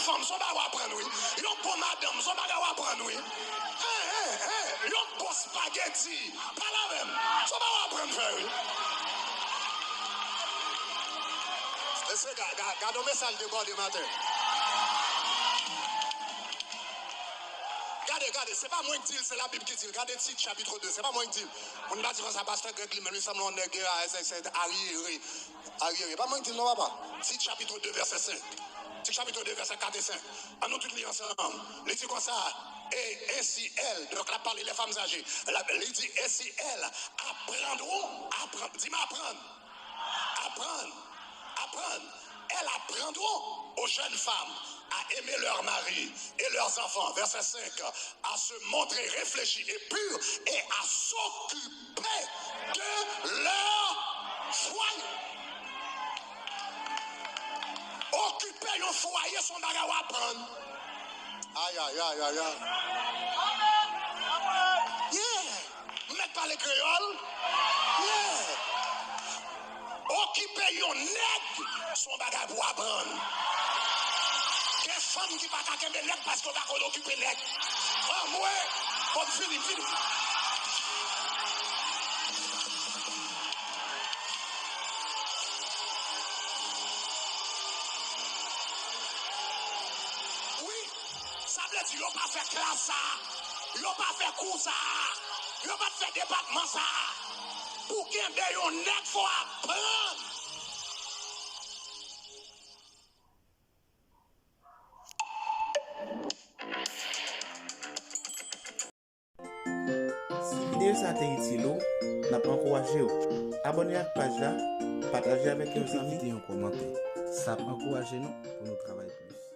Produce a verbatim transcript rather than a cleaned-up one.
fanm, se yon bagay w aprann, wi. Yon bon madanm, se yon bagay w aprann, wi. Hein, hein, hein, yon bon spaghetti, pale avè m. Se yon bagay w aprann fè, wi. Mesye, ga-, ga-, gade yon mesaj debòde maten. Gade, gade, se pa mwen ki di l, se Labib ki di l. Gade Tit, chapit de, se pa mwen ki di l. Moun pa di konsa, pastè Greg li menm, li sanble yon nèg, a, se, se, aryere. Aryere. Pa mwen ki di l non, papa. Tit, chapit de, vèsè senk. Tit, chapit de, vèsè kat e senk. Ann nou tout li ansanm. Li di konsa, et ainsi elle, donk l ap pale les femmes âgées. L ap, li di, ainsi elle apprendront, apprend, di m aprann. Apprendre, apprendre. Elles apprendront aux jeunes femmes à aimer leur mari et leurs enfants. Verset cinq, à se montrer réfléchies et pures et à s'occuper de leur foyer. Okipe yon fwaye se yon bagay w aprann. Ay, ay, ay, ay, ay. Yeah. M mèt pale kreyòl? Yeah. Okipe yon nèg se yon bagay pou w aprann. Gen fanm ki pa ka kenbe nèg paske yo pa konn okipe nèg. Anmwe, bon, m fini, m fini. Wi, sa vle di yo pa fè klas sa a, yo pa fè kou sa a, yo pa t fè depatman sa a. Pou kenbe yon nèg fò w aprann. Si videyo sa te itil ou, n ap ankouraje w abòne ak paj la, pataje avèk yon zanmi, epi kite yon kòmantè. Sa ap ankouraje nou pou nou travay plis.